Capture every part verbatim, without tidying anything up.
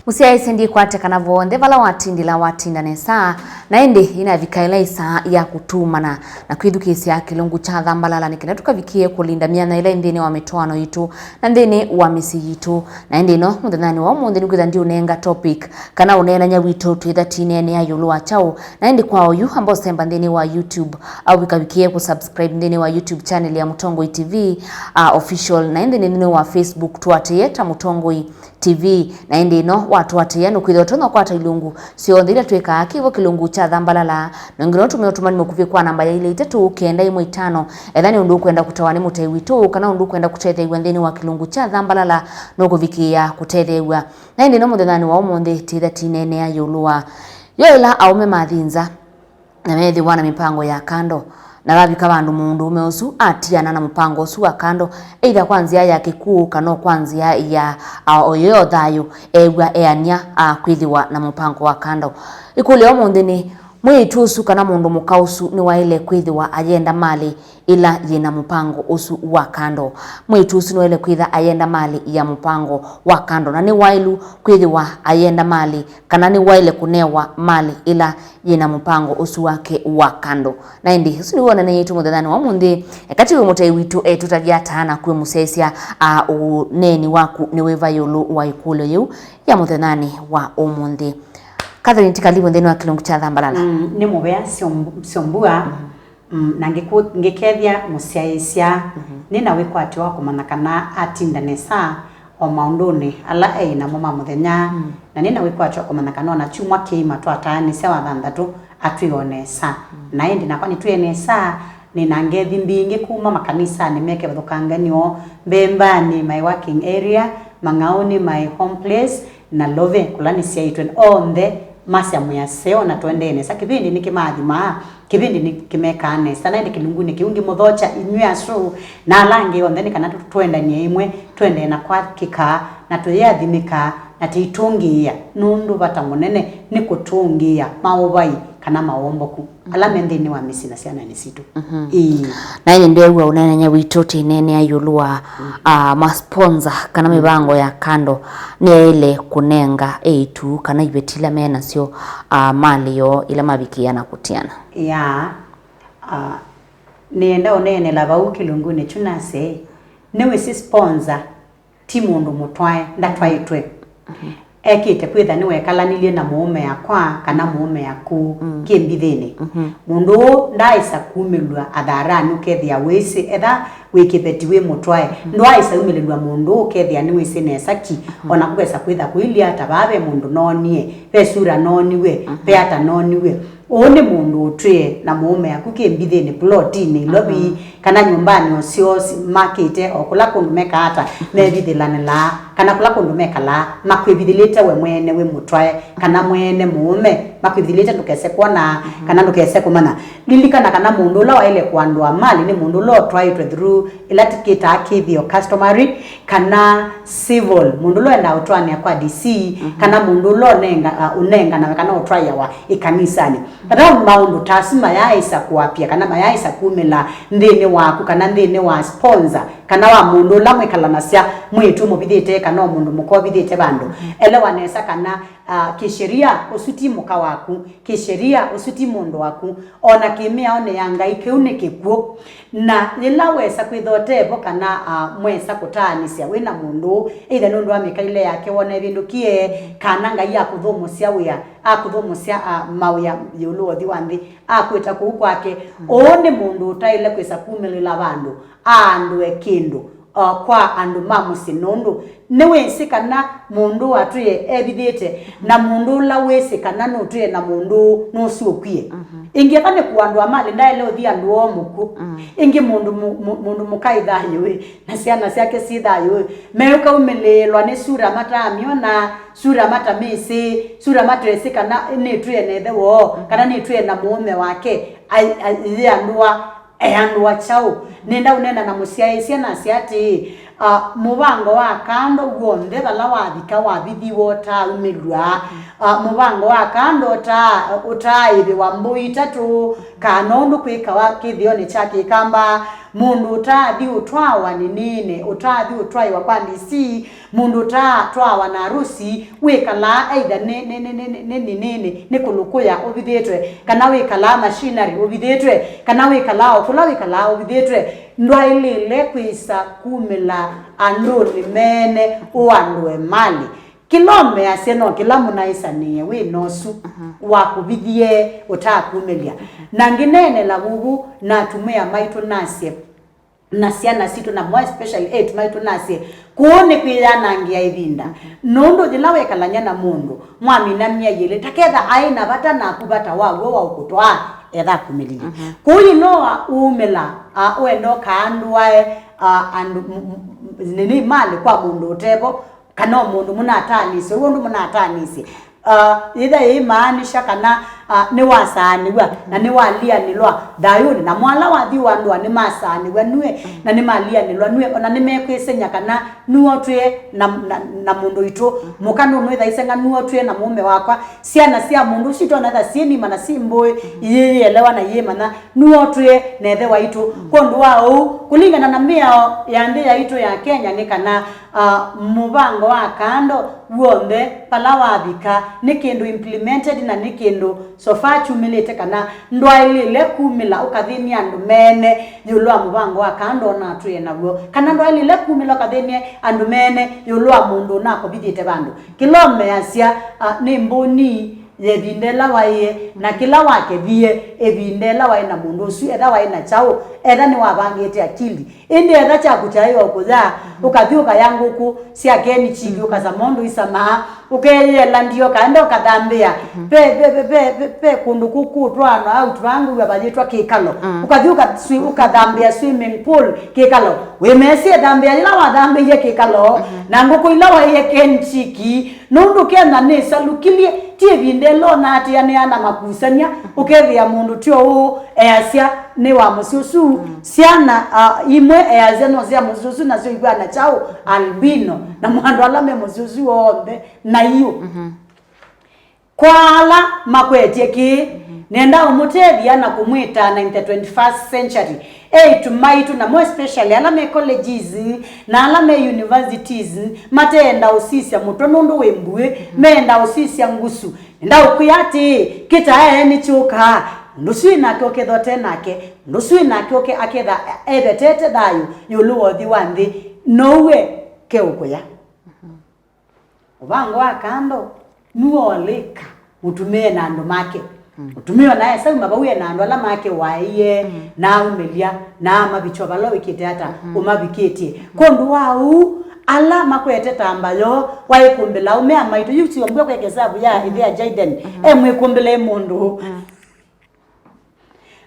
Mũsyaĩĩsya ndikwate kana vonthe vala watindĩla watinda nesa, na ĩndĩ inavika ĩla ĩsaa ya kũtumana na kwĩthukĩĩsya kĩlungu kya Thambalala nĩ kenda tũkavikie kũlinda myanya ĩla ĩ nthĩnĩ wa mĩtwaano yitũ na nthĩnĩ wa mĩsyĩ yitũ. Na ĩndĩ ĩno mũthenyanĩ wa ũmũnthĩ nĩkwĩtha ndiũnenga topic kana ũneenany'a witũ twĩtha tineenea ĩũlũ wa kyaũ. Na ĩndĩ kwa oyu amba ũsemba nthĩnĩ wa YouTube, au vikavikie kũsubscribe nthĩnĩ wa YouTube channel ya Mũtongoi T V, uh, official, na ĩndĩ nthĩnĩ wa Facebook tũatĩĩe ta Mũtongoi T V. Na ĩndĩ ĩno watũatĩĩa nũkwĩthĩwa ũtonya ũkwata ilungu syonthe ila twĩkaa kĩvo kĩlungu kya Thambalala. Nongi no tũme ũtũmani mũkuvĩ kwa namba ya ilĩ itatũ kenda ĩmwe itano, etha nĩ ũndũ ũkwenda kũtawa nĩ mũtei witũ kana ũndũ ũkwenda kũtetheew'a nthĩnĩ wa kĩlungu kya Thambalala, nũkũvikĩĩa kũtetheew'a. Na ĩndĩ no mũthenyanĩ wa ũmũnthĩ tĩtha tineenea ĩũlũ wa yo ĩla aũme mathi nza na meethĩwa na mĩpango ya kando, na vavika vandũ mũndũũme ũsu atiana na mũpango ũsu wa kando, either kwa nzĩa ya kĩkw'ũ kana o kwa nzĩa ya, a, oyo ya thayũ, eew'a eany'a, a, kwĩthĩwa na mũpango wa kando. Ĩkũlyo ya ũmũnthĩ nĩ, mwĩĩtu ũsu kana mũndũ mũka ũsu nĩwaĩle kwĩthĩwa ayenda malĩ ĩla yĩ na mũpango ũsu wa kando? Mwĩĩtu ũsu nĩwaĩle kwĩtha ayenda malĩ ya mũpango wa kando, na nĩ waĩlu kwĩthĩwa ayenda malĩ kana nĩwaĩle kũnewa malĩ ĩla yĩ na mũpango ũsu wake wa kando? Na ĩndĩ ũsu nĩw'o ũneeneetwe mũthenyanĩ wa ũmũnthĩ. Eka tiwe mũtei witũ etũtavya ata na kwĩ mũsyaĩĩsya, a, ũneeni waku nĩ wĩva ĩũlũ wa ĩkũlyo yĩu ya mũthenyanĩ wa ũmũnthĩ? Catherine, tikalivu nthĩnĩ wa kĩlungu kya Thambalala. Mm, nĩ mũvea syo mb-, syo mbua. Mm. Mm, na ngĩkũ-, ngĩkethya mũsyaĩĩsya, nĩ na wĩkwatyo wa kũmanya kana atinda nesa o maũndũnĩ ala eĩ namo ma mũthenya, na nĩ na wĩkwatyo wa kũmanya kana o na kyumwa kĩima twataanĩsya Wathanthatũ atwĩe o nesa. Na ĩndĩ nakwa nĩtwĩe nesa, nĩ na ngethi mbingĩ kuma makanisanĩ me kĩvathũkangany'o, Mbembanĩ, my working area, Mang'aũnĩ, my home place, na Love, kũla nĩsyaĩtwe, onthe masya mũyaseo na tũendee nesa. Kĩvĩndĩ nĩkĩmaathimaa, kĩvĩndĩ nĩkĩmekaa nesa. Na ĩndĩ kĩlungunĩ kĩu ngĩmũthokya inyw'ĩ asu na ala angĩ onthe nĩ kana tũ-, tũendanie ĩmwe, tũendee na kwakĩka, na tũyĩathimĩka, na tĩitũngĩĩa, nũndũ vata mũnene nĩ kũtũngĩĩa maũvai kana mawomboku ala me nthĩnĩ wa mĩsyĩ na syananĩ sitũ. Ĩĩ. Na ĩndĩ ndeew'a ũneenany'a witũ tĩneenea ĩũlũ wa, ah, masponsa kana mĩvango ya kando nĩyaĩle kũnenga eĩtu kana iveti ila me nasyo, ah, malĩ yoo ila mavikĩĩa na kũtiana. Ya, ah, nĩenda ũneenela vau kĩlungunĩ kyu nasye, nĩwĩsĩ sponsor ti mũndũ mũtwae, ndatwaĩtwe. Ekĩte kwĩtha nĩwekalanilye na mũũme akwa kana mũũme aku kĩmbithĩnĩ. Mũndũ ũũ ndaaĩsa kumĩlw'a atharanĩ ũkethĩa wĩsĩ, etha wĩ kĩveti wĩ mũtwae, ndwaaĩsa umĩlĩlw'a mũndũ ũũ ũkethĩa nĩwĩsĩ nesa ki, ona kũkesa kwĩtha kũilyĩ ata vaa ve mũndũ noonie, ve sura nooniw'e, ve ata nooniw'e. Ũũ nĩ mũndũ ũtwĩe na mũũme aku kĩmbithĩnĩ, plotinĩ, ilovi, kana nyũmbanĩ o syoo si-, makĩte, o kũla kũndũ mekaa ata, mevithĩlanĩlaa, kana kũla kũndũ mekalaa, makwĩvithĩlĩte we mwene wĩ mũtwae, kana mwene mũũme, makwĩvithĩlĩte ndũkese kwona, kana ndũkese kũmanya. Lilikana kana mũndũ ũla waĩle kũandũa malĩ nĩ mũndũ ũla ũtwaĩtwe through ĩla tũkĩtaa kĩthĩo, customary, kana civil, mũndũ ũla wendaa ũtwaanĩa kwa D C, kana mũndũ ũla ũnenga-, a, ũnenganawe kana ũtwaĩawa ĩkanisanĩ. Kana maũndũ ta asu mayaaĩsa kũapia kana mayaaĩsa kumĩla nthĩnĩ waku kana nthĩnĩ wa sponsor kana wa mũndũ ũla mwĩkalanasya, mwĩĩtu ũmũvithĩte kana o mũndũ mũka ũvithĩte vandũ. Elewa nesa kana, a, kĩsheria ũsu ti mũka waku, kĩsheria ũsu ti mũndũ waku, o na kĩmĩaonĩ ya Ngai kĩu nĩ kĩkw'ũ. Na yĩla wesa kwĩtha ũtevo kana, a, mwesa kũtaanĩsya wĩ na mũndũ ũũ, either nũndũ wa mĩkalĩle yake wona ĩvĩndũkie, kana Ngai akũthũmũsya wĩa, akũthũmũsya, a, mawĩa ĩũlũ wa ũthi wa nthĩ, akwĩta kũu kwake, ũũ nĩ mũndũ ũtaĩle kwĩsa kumĩlĩla vandũ aandũe kĩndũ, o, kwa andũ ma mũsyĩ, nũndũ nĩwĩsĩ kana mũndũ ũũ atwĩe evithĩte, na mũndũ ũla wĩsĩ kana nũtwĩe na mũndũ ũũ nũsũkwie. Ĩngĩ eka nĩ kũandũa malĩ, ndaĩle ũthi andũ oo mũkw'ũ. Ĩngĩ mũndũ mũ-, mũ-, mũndũ mũka ĩ thayũĩ, na syana syake syĩ thayũĩ, meũkaumĩlĩĩlwa nĩ sura matamyona, sura matamĩsĩ, sura matesĩ kana nĩtwĩe na ĩthe woo, kana nĩtwĩe na mũũme wake, ai-, ai-, yĩandũa. Eandũa kyaũ? Nĩenda ũneena na mũsyaĩĩsya nasya atĩĩ, a, mũvango wa kando w'onthe vala wavika wavithiwa ũtaaumĩlw'a, a, mũvango wa kando ũtaa-, ũtaaĩvĩwa mbũi itatũ, kana ũndũ kwĩkawa kĩthĩonĩ kya Kĩkamba, Mũndũ ũtaathi ũtwawa nĩnĩnĩ, ũtaathi ũtwaĩwa kwa D C, mũndũ ũtaatwawa na arusi, wĩkalaa either nĩ, nĩ, nĩ, nĩ, nĩ, nĩ nĩnĩnĩ, nĩ kũlũkũya ũvithĩtwe, kana wĩkalaa machinery ũvithĩtwe, kana wĩkalaa o kũla wĩkalaa ũvithĩtwe, ndwaĩlĩle kwĩsa kumĩla andũnĩ mene ũandũe malĩ. Kĩla ũmeasya no kĩla mũnaĩsanĩe wĩna ũsu wa kũvithie ũtaakumĩlya. Na ngĩneenela vuvu na atumĩa maitũ nasye, na syana sitũ, na more especially eĩtu maitũ nasye, kũũ nĩ kwĩyanangĩa ĩvinda. Nũndũ yĩla wekalany'a na mũndũ, mwamina myei ĩlĩ, taketha aĩ na vata naku vata wa w'o wa ũkũtwaa, etha akumĩlilye. Kũu yĩla ũumĩla, a, ũenda ũkaandũae, a, andũ, m-, m-, nini, malĩ kwa mũndũ ũtevo, kana o mũndũ mũnataanĩsye, ũu ũndũ mũnataanĩsye. Ah, yĩtha yĩimaanisha kana, ah, nĩwasaanĩw'a na nĩwalianĩlwa thayũnĩ, namo ala wathi ũandũa nĩmasaanĩw'a nue na nĩmalianĩlwa nue, ona nĩmekwĩseng'ya kana nue ũtwĩe na, na, na mũndũ witũ, mũka nũnwĩthaiseng'a nue ũtwĩe na mũũme wakwa, syana sya mũndũ ũsu itona ta syĩ nima na si mbũĩ, iyĩyĩelewa na iyĩmanya nue ũtwĩe na ĩthe waitũ. Kwondũ wa ũu, kũlingana na mĩao ya nthĩ yaitũ ya Kenya nĩ kana Ah, mũvango wa kando w'onthe vala wavika nĩ kĩndũ implemented na nĩ kĩndũ so far kyumĩlĩte kana ndwaĩlĩle kumĩla ũkathĩnia andũ mene ĩũlũ wa mũvango wa kando ũnatwĩe naw'o, kana ndwaĩlĩle kumĩla ũkathĩnie andũ mene ĩũlũ wa mũndũ ũnakũvithĩte vandũ. Kĩla ũmeasya, ah, nĩ mbũni ya ĩvinda ĩla waĩe, na kĩla wakethie ĩvinda ĩla waĩ na mũndũ ũsu, etha waĩ na kyaũ, etha nĩwavangĩte akili. Ĩndĩ etha kyaku kyaĩ o kũya, ũkathi ũkaya ngũkũ sya kenchiki, ũkasama ũndũ isamaa, ũkeyĩela ndio, kaenda ũkathambĩa. Ve, ve, ve, ve, ve, ve kũndũ kũkũtwaanwa out vaa ngũw'a vayĩtwa kĩkalo. Ũkathi ũkaswi-, ũkathambĩa swimming pool kĩkalo. Wĩmesĩ ĩthambĩa yĩla wathambĩie kĩkalo, na ngũkũ ila waĩe kenchiki, nũndũ kethĩa nĩsalukilye, ti ĩvinda ĩla ũnaatĩanĩa na makusany'a, ũkethĩa mũndũ ti ũũ easya nĩ wa mũsyĩ ũsu. Syana, ah, imwe easya no sya mũsyĩ ũsu, nasyo ikw'a na kyaũ, albino, na andũ ala me mũsyĩ ũsu onthe naiũ. Kwa ala makwetye kĩĩ, nenda ũmũtethya na kũmwĩtana in the twenty-first century. Eĩtu maitũ, na more especially ala me colleges na ala me universities, mateenda ũsisya mũtwe nũndũ wĩ mbuĩ, meenda ũsisya ngusu. Nenda ũkwĩa atĩĩ, kĩtae nĩkyũkaa, mũndũ ũsu wĩ nake ũketha ũte nake, mũndũ ũsu wĩ nake ũke-, aketha evetete thayũ ĩũlũ wa ũthĩ wa nthĩ, nowe keũkũya. Mũvango wa kando nĩwolĩka mũtumĩa na andũ make. Mũtumĩa o na esauma vau e na andũ ala make waĩie, na aumĩlya, na amavikya o vala wĩkĩte ata ũmavikĩtye. Kwondũ wa ũu, ala makwete ta mbayo, waĩ kũmbĩla aũme a maitũ, yu sio mbwe kweka ĩsavu ya ĩthe ya Jaden, e mwĩkũmbĩle mũndũ.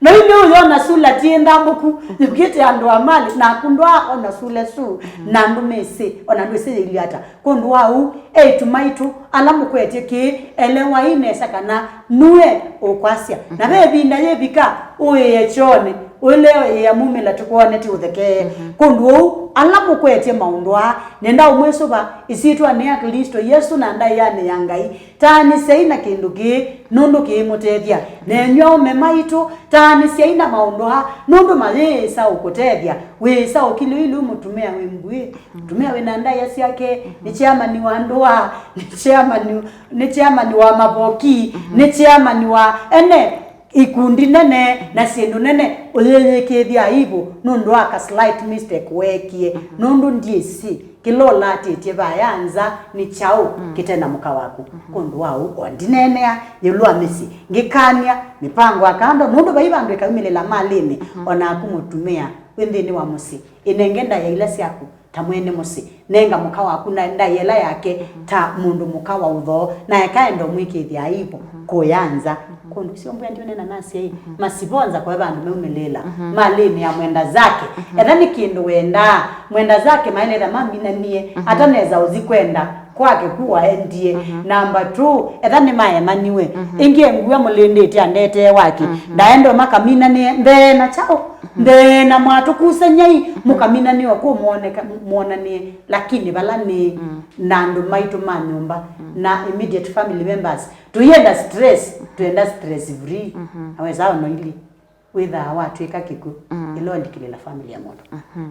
Na yu nĩũyona sula ti nthamũku, yũkĩte andũ a malĩ, naku ndwaa ona sula su, na andũ mesĩ, ona ndwĩsĩ yĩilye ata. Kwondũ wa ũu, eĩtu maitũ, ala mũkwetye kĩĩ, elewai nesa kana nue ũkwasya. Na ve ĩvinda yĩvika, ũĩe kyoonĩ, ũleea mumĩla tũkwone ti ũthekee. Kwondũ ũu, ala mũkwetye maũndũ aa, nenda ũmwĩsũva ĩsyĩtwanĩ ya Klĩsto Yesũ na ndaĩanĩ ya Ngai, taanĩsyai na kĩndũ kĩĩ, nũndũ kĩimũtethya. Na enyu aũme maitũ, taanĩsyai na maũndũ aa, nũndũ mayĩĩsa ũkũtethya. Wĩĩsa ũkilyo ilu mũtumĩa wĩ mbuĩ, mũtumĩa wĩ na ndaĩa syake, nĩ chairman wa ndũa, nĩ chairman, nĩ chairman wa mavoki, nĩ chairman wa ene ikundi nene na syĩndũ nene, ũyĩyĩkĩĩthya aibu nũndũ wa ka slight mistake weekie, nũndũ ndyĩsĩ kĩla ũlatĩtye vaya nza nĩ kyaũ kĩte na mũka waku. Kwondũ wa ũu, o ndineenea ĩũlũ wa mĩsyĩ, ngĩkany'a mĩpango ya kando, nũndũ vai vandũ ĩkaumĩlĩla malĩnĩ, o naku mũtumĩa wĩ nthĩnĩ wa mũsyĩ, ĩnenge ndaĩa ila syaku ta mwene mũsyĩ. Nenga mũka waku na ndaĩa ĩla yake ta mũndũ mũka wa ũthoo, na ekaenda ũmwĩkĩĩthya aibu kũya nza. Kwondũ ũsio mbwĩa ndiũnena nasya ĩ, masivonza kwa vandũ meumĩlĩla malĩnĩ ya mwenda zake. Etha nĩ kĩndũ wendaa, mwenda zake maĩle etha maminanie, atanesa ũthi kwenda kwake ku waendie. Namba two, etha nĩmaemaniwe. Ĩngĩ ngua mũlĩndĩte andetee wake. Ndaenda makaminanie mbee na kyaũ? Mbee na mwatũkusanyai, mũkaminanie o kũu mwoneka-, mwonanie. Lakini vala nĩ na andũ maitũ ma nyũmba na immediate family members, tũienda stress, twenda stress free. Naweza ona ili. wĩthaa watw'ĩka kĩkw'ũ, mm, ĩla ũlikĩlĩla family ya mũndũ. Mhm.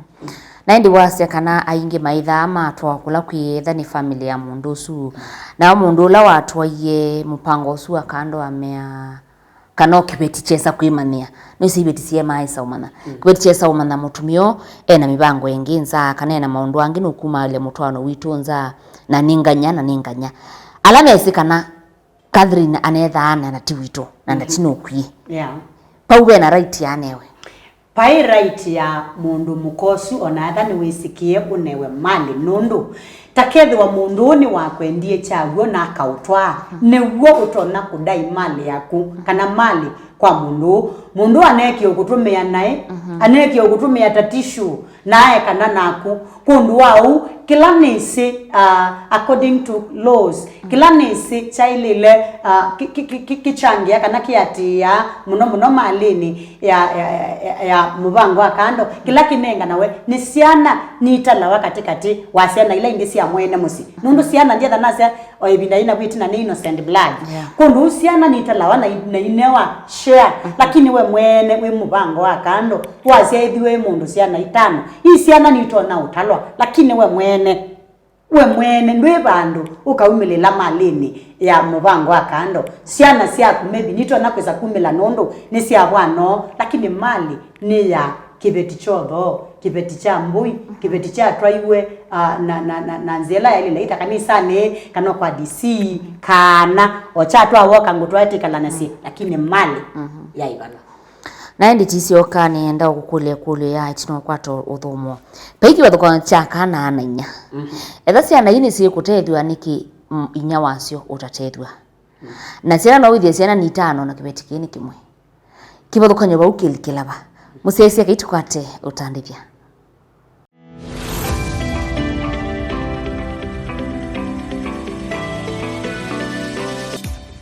Na ĩndĩ wasya kana aingĩ maithaa matwawa kũla kwĩ etha nĩ family ya mũndũ ũsu. Nao mũndũ ũla watwaie mũpango ũsu wa kando amea kana o kĩveti kyesa kwĩmanyĩa. Nĩsĩ iveti syemaa ĩsa ũmanya. Mm. Kĩveti kyesa ũmanya mũtumĩa ũũ ena mĩvango ĩngĩ nza, kana ena maũndũ angĩ nũkumaĩlya mũtwaano witũ nza, na nĩ nganya, na nĩ nganya. Ala mesĩ kana Catherine anethaa na na ti witũ, na na ti nũkwie. Yeah. Pau ve na right ya anewe. Vai right ya mũndũ mũka ũsu o na etha nĩwĩsĩkĩe ũnewe malĩ, nũndũ ta kethĩwa mũndũ ũũ nĩwakwendie kyaw'o na akaũtwaa, nĩw'o ũtonya kũdai malĩ yaku kana malĩ kwa mũndũ ũũ. Mũndũ ũũ aneekie ũkũtũmĩa naĩ, aneekie ũkũtũmĩa ta tissue, na aekana naku. Kwondũ wa ũu, kĩla nĩsĩ, uh, according to laws, kĩla nĩsĩ kyaĩlĩle, uh, kĩ- kĩ- kĩ- kĩ- kĩkyangĩa kana kĩatĩĩaa mũno mũno malĩnĩ ya, ya, ya, ya mũvango wa kando, kĩla kĩnenganawe nĩ syana nitalawa katĩkatĩ wa syana ila ingĩ sya mwene mũsyĩ. Nũndũ syana ndyetha nasya o ĩvinda yĩna vwĩtina nĩ innocent blood. Yeah. Kwondũ ũu syana nitalawa na i- na inewa share, lakini we mwene wĩ mũvango wa kando, wasyaĩthiwe ĩ mũndũ syana itano, ii syana nitonya ũtalwa, lakini we mwene, we mwene ndwĩ vandũ ũkaumĩlĩla malĩnĩ ya mũvango wa kando. Syana syaku maybe nitonya kwĩsa kumĩla nũndũ nĩ sya vwanoo, lakini malĩ nĩ ya kĩveti kya ũthoo, kĩveti kya mbũi, kĩveti kyatwaiwe, ah, na, na, na, na nzĩa ĩla yaĩlĩle, ita kanisanĩ, kana kwa D C, kana o kyatwawa ũkangũ twaetĩkala nasĩ, lakini malĩ yaĩ vala. Na ĩndĩ tisyoka nĩenda ũkũkũlya ĩkũlyo ya ĩtina ũkwata ũthũmũo. Vai kĩvathũkany'o kya kana na inya. Etha syana ii nĩsyĩkũtethw'a nĩkĩ, mm, inya wasyo ũtatethw'a? Na syana no wĩthĩe syana nĩ itano na kĩveti kĩĩ nĩ kĩmwe. Kĩvathũkany'o vau kĩlikĩla va? Mũsyaĩĩsya kai tũkwate ũtandĩthya.